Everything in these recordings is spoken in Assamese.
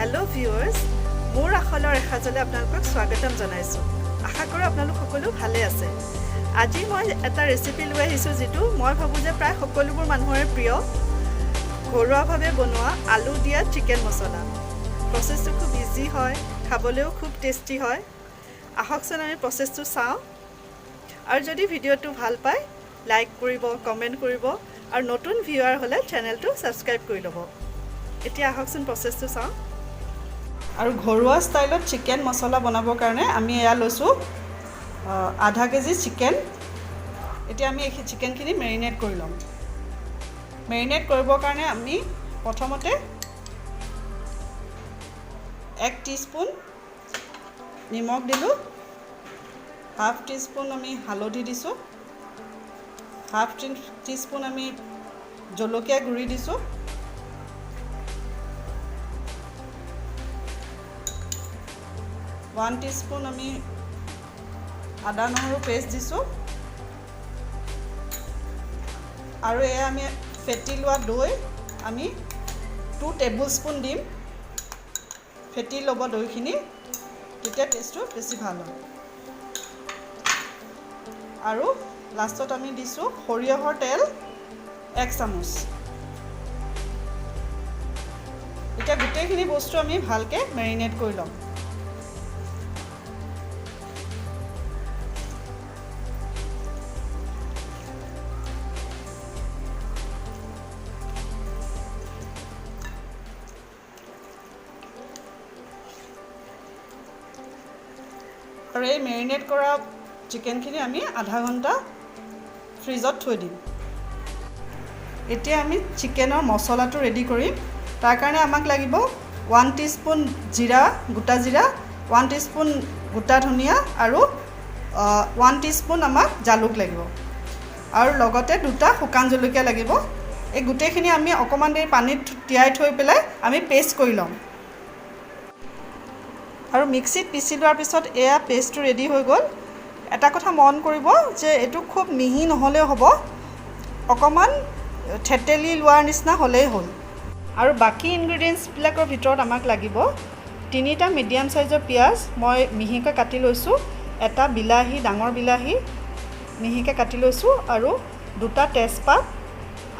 হেল্ল' ভিউৱাৰ্ছ, মোৰ আখলৰ এসাঁজলৈ আপোনালোকক স্বাগতম জনাইছোঁ। আশা কৰোঁ আপোনালোক সকলো ভালে আছে। আজি মই এটা ৰেচিপি লৈ আহিছোঁ যিটো মই ভাবোঁ যে প্ৰায় সকলোবোৰ মানুহৰে প্ৰিয়, ঘৰুৱাভাৱে বনোৱা আলু দিয়া চিকেন মছলা। প্ৰচেছটো খুব ইজি হয়, খাবলৈও খুব টেষ্টি হয়। আহকচোন আমি প্ৰচেছটো চাওঁ। আৰু যদি ভিডিঅ'টো ভাল পায় লাইক কৰিব, কমেণ্ট কৰিব আৰু নতুন ভিউৱাৰ হ'লে চেনেলটো ছাবস্ক্ৰাইব কৰি ল'ব। এতিয়া আহকচোন প্ৰচেছটো চাওঁ। আৰু ঘৰুৱা ষ্টাইলত চিকেন মছলা বনাবৰ কাৰণে আমি এয়া লৈছোঁ আধা কেজি চিকেন। এতিয়া আমি এই চিকেনখিনি মেৰিনেট কৰি ল'ম। মেৰিনেট কৰিবৰ কাৰণে আমি প্ৰথমতে 1 টিস্পুন নিমখ দিলোঁ, হাফ টিস্পুন আমি হালধি দিছোঁ, হাফ টিস্পুন আমি জলকীয়া গুড়ি দিছোঁ, 1 টিস্পুন আমি আদা নহৰু পেষ্ট দিছোঁ আৰু এয়া আমি ফেটি লোৱা দৈ আমি 2 টেবুল স্পুন দিম। ফেটি ল'ব দৈখিনি, তেতিয়া টেষ্টটো বেছি ভাল হয়। আৰু লাষ্টত আমি দিছোঁ সৰিয়হৰ তেল 1 চামুচ। এতিয়া গোটেইখিনি বস্তু আমি ভালকৈ মেৰিনেট কৰি ল'ম। আৰু এই মেৰিনেট কৰা চিকেনখিনি আমি আধা ঘণ্টা ফ্ৰিজত থৈ দিম। এতিয়া আমি চিকেনৰ মছলাটো ৰেডি কৰিম। তাৰ কাৰণে আমাক লাগিব 1 টিস্পুন জিৰা, গোটা জিৰা, 1 টিস্পুন গোটা ধনিয়া আৰু 1 টিস্পুন আমাক জালুক লাগিব আৰু লগতে 2টা শুকান জলকীয়া লাগিব। এই গোটেইখিনি আমি অকণমান দেৰি পানীত তিয়াই থৈ পেলাই আমি পেষ্ট কৰি ল'ম। আৰু মিক্সিত পিচি লোৱাৰ পিছত এয়া পেষ্টটো ৰেডি হৈ গ'ল। এটা কথা মন কৰিব যে এইটো খুব মিহি নহ'লেও হ'ব, অকণমান থেতেলি লোৱাৰ নিচিনা হ'লেই হ'ল। আৰু বাকী ইনগ্ৰিডিয়েণ্টছবিলাকৰ ভিতৰত আমাক লাগিব 3টা মিডিয়াম চাইজৰ পিঁয়াজ মই মিহিকৈ কাটি লৈছোঁ, এটা বিলাহী, ডাঙৰ বিলাহী মিহিকৈ কাটি লৈছোঁ আৰু 2টা তেজপাত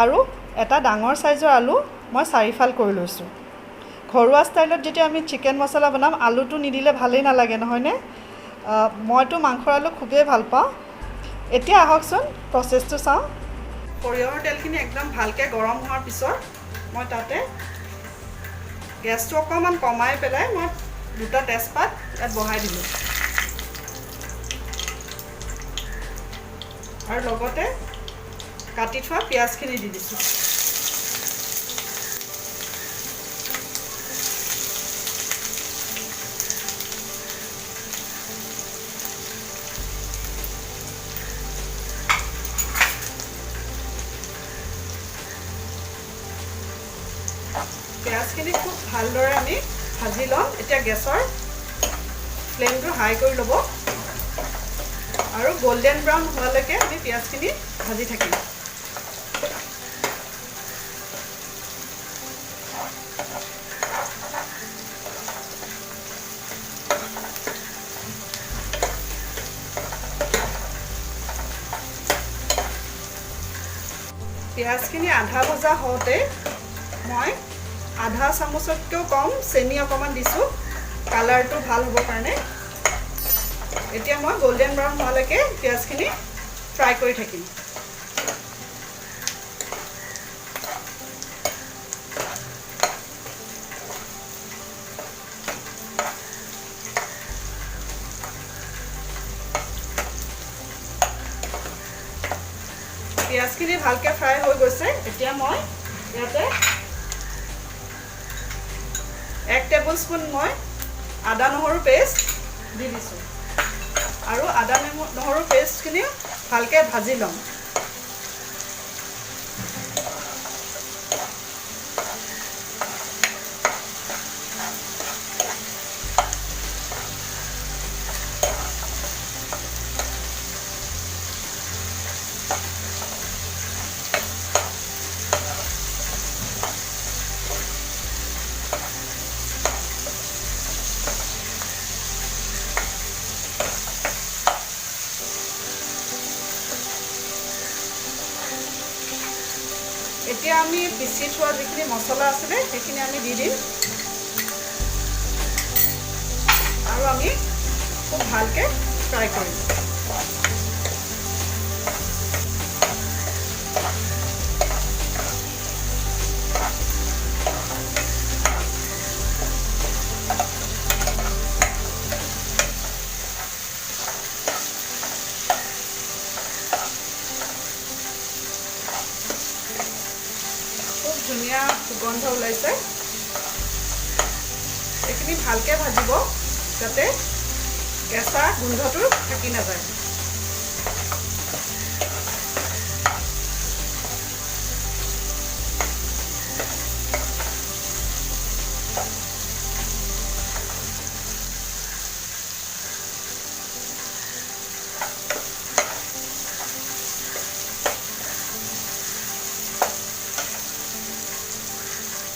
আৰু এটা ডাঙৰ চাইজৰ আলু মই চাৰিফাল কৰি লৈছোঁ। ঘৰুৱা ষ্টাইলত যেতিয়া আমি চিকেন মছলা বনাম আলুটো নিদিলে ভালেই নালাগে, নহয়নে? মইতো মাংসৰ আলু খুবেই ভাল পাওঁ। এতিয়া আহকচোন প্ৰচেছটো চাওঁ। সৰিয়হৰ তেলখিনি একদম ভালকৈ গৰম হোৱাৰ পিছত মই তাতে গেছটো অকণমান কমাই পেলাই মই 2টা তেজপাত ইয়াত বহাই দিলোঁ আৰু লগতে কাটি থোৱা পিঁয়াজখিনি দি দিছোঁ। পিঁয়াজখিনি খুব ভালদৰে আমি ভাজি ল'ম। এতিয়া গেছৰ ফ্লেমটো হাই কৰি ল'ব আৰু গল্ডেন ব্ৰাউন হোৱালৈকে আমি পিঁয়াজখিনি ভাজি থাকিম। পিঁয়াজখিনি আধা ভজা হওঁতে মই আধা চামুচতকৈও কম চেনি অকণমান দিছোঁ, কালাৰটো ভাল হ'বৰ কাৰণে। এতিয়া মই গল্ডেন ব্ৰাউন হোৱালৈকে পিঁয়াজখিনি ফ্ৰাই কৰি থাকিম। পিঁয়াজখিনি ভালকৈ ফ্ৰাই হৈ গৈছে। এতিয়া মই ইয়াতে 1 টেবুল স্পুন মই আদা নহৰু পেষ্ট দি দিছোঁ আৰু আদা নহৰু পেষ্টখিনি ভালকৈ ভাজি ল'ম। এতিয়া আমি পিচি থোৱা যিখিনি মছলা আছিলে সেইখিনি আমি দি দিম আৰু আমি খুব ভালকৈ ফ্ৰাই কৰিম। খুব ধুনীয়া সুগন্ধ ওলাইছে। এইখিনি ভালকৈ ভাজিব যাতে কেঁচা গোন্ধটো থাকি নাযায়।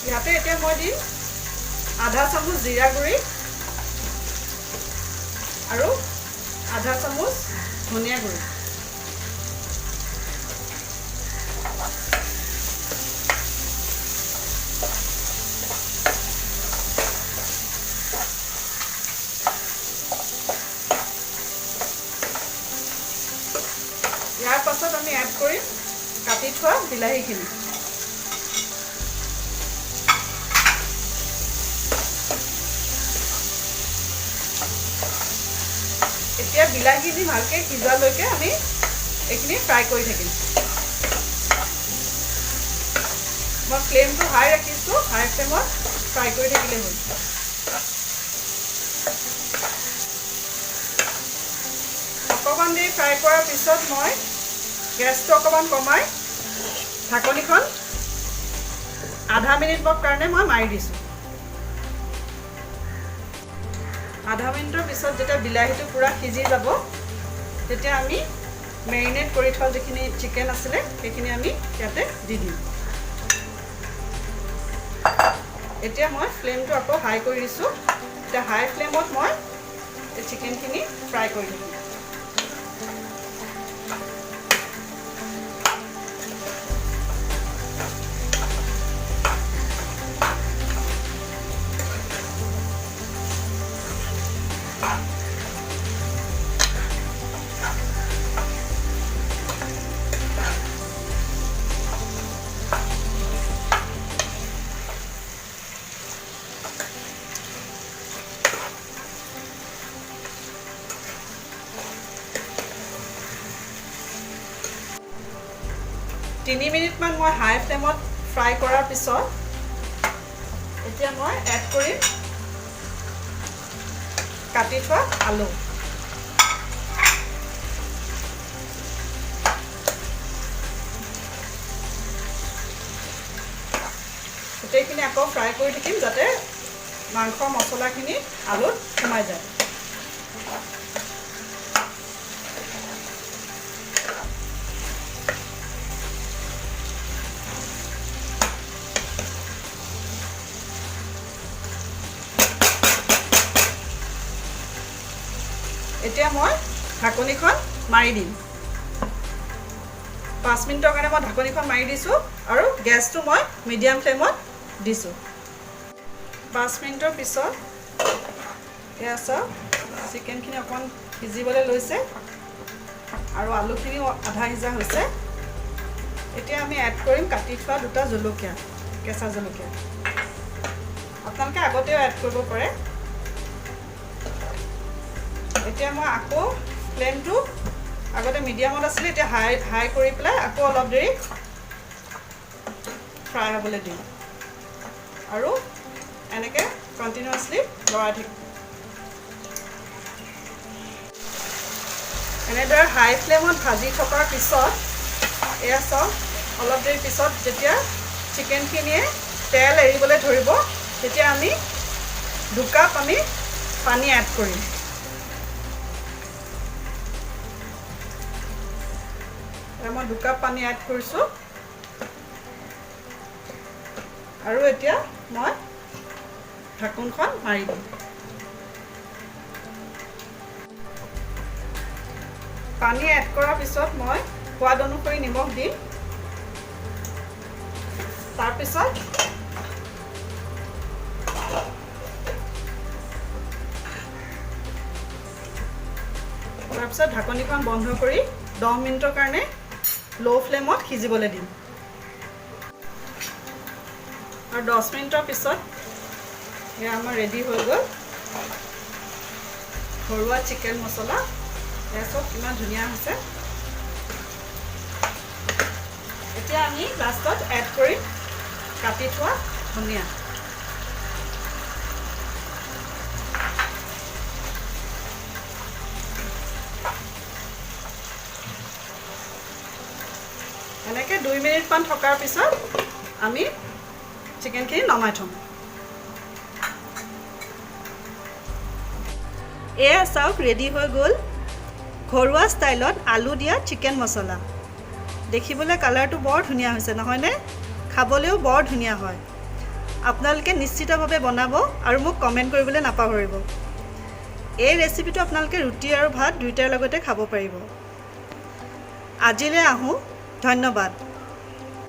ইয়াতে এতিয়া মই দিম আধা চামুচ জিৰা গুড়ি আৰু আধা চামুচ ধনিয়া গুড়ি। ইয়াৰ পাছত আমি এড কৰিম কাটি থোৱা বিলাহীখিনি। এতিয়া বিলাহীখিনি ভালকৈ সিজালৈকে আমি এইখিনি ফ্ৰাই কৰি থাকিম। মই ফ্লেমটো হাই ৰাখিছোঁ, হাই ফ্লেমত ফ্ৰাই কৰি থাকিলে হ'ল। অকণমান দেৰি ফ্ৰাই কৰাৰ পিছত মই গেছটো অকণমান কমাই ঢাকনিখন আধা মিনিটৰ কাৰণে মই মাৰি দিছোঁ। আধা মিনিটৰ পিছত যেতিয়া বিলাহীটো পূৰা সিজি যাব তেতিয়া আমি মেৰিনেট কৰি থোৱা যিখিনি চিকেন আছিলে সেইখিনি আমি ইয়াতে দি দিম। এতিয়া মই ফ্লেমটো আকৌ হাই কৰি দিছোঁ। এতিয়া হাই ফ্লেমত মই এই চিকেনখিনি ফ্ৰাই কৰি দিম। তিনি মিনিটমান মই হাই ফ্লেমত ফ্ৰাই কৰাৰ পিছত এতিয়া মই এড কৰিম কাটি থোৱা আলু। গোটেইখিনি আকৌ ফ্ৰাই কৰি থাকিম যাতে মাংস মছলাখিনি আলুত সোমাই যায়। এতিয়া মই ঢাকনিখন মাৰি দিম। 5 মিনিটৰ কাৰণে মই ঢাকনিখন মাৰি দিছোঁ আৰু গেছটো মই মিডিয়াম ফ্লেমত দিছোঁ। 5 মিনিটৰ পিছত এয়া চাওক চিকেনখিনি অকণমান সিজিবলৈ লৈছে আৰু আলুখিনিও আধা সিজা হৈছে। এতিয়া আমি এড কৰিম কাটি থোৱা 2টা জলকীয়া, কেঁচা জলকীয়া। আপোনালোকে আগতেও এড কৰিব পাৰে। এতিয়া মই আকৌ ফ্লেমটো আগতে মিডিয়ামত আছিলে, এতিয়া হাই কৰি পেলাই আকৌ অলপ দেৰি ফ্ৰাই হ'বলৈ দিম আৰু এনেকৈ কণ্টিনিউৱাছলি লৰাই থাকিম। এনেদৰে হাই ফ্লেমত ভাজি থকাৰ পিছত এয়া চাওক অলপ দেৰি পিছত যেতিয়া চিকেনখিনিয়ে তেল এৰিবলৈ ধৰিব তেতিয়া আমি 2 কাপ আমি পানী এড কৰিম। মই 2 কাপ পানী এড কৰিছোঁ আৰু এতিয়া মই ঢাকোনখন মাৰি দিম। পানী এড কৰাৰ পিছত মই সোৱাদ অনুসৰি নিমখ দিম। তাৰপিছত ঢাকনিখন বন্ধ কৰি 10 মিনিটৰ কাৰণে ল' ফ্লেমত সিজিবলৈ দিম। আৰু 10 মিনিটৰ পিছত এয়া আমাৰ ৰেডি হৈ গ'ল ঘৰুৱা চিকেন মছলা। এয়া চব কিমান ধুনীয়া হৈছে। এতিয়া আমি লাষ্টত এড কৰিম কাটি থোৱা ধনিয়া। এনেকৈ 2 মিনিটমান থকাৰ পিছত আমি চিকেনখিনি নমাই থ'ম। এয়া চাওক, ৰেডি হৈ গ'ল ঘৰুৱা ষ্টাইলত আলু দিয়া চিকেন মছলা। দেখিবলৈ কালাৰটো বৰ ধুনীয়া হৈছে, নহয়নে? খাবলৈও বৰ ধুনীয়া হয়। আপোনালোকে নিশ্চিতভাৱে বনাব আৰু মোক কমেণ্ট কৰিবলৈ নাপাহৰিব। এই ৰেচিপিটো আপোনালোকে ৰুটি আৰু ভাত দুয়োটাৰ লগতে খাব পাৰিব। আজিলৈ আহোঁ, ধন্যবাদ।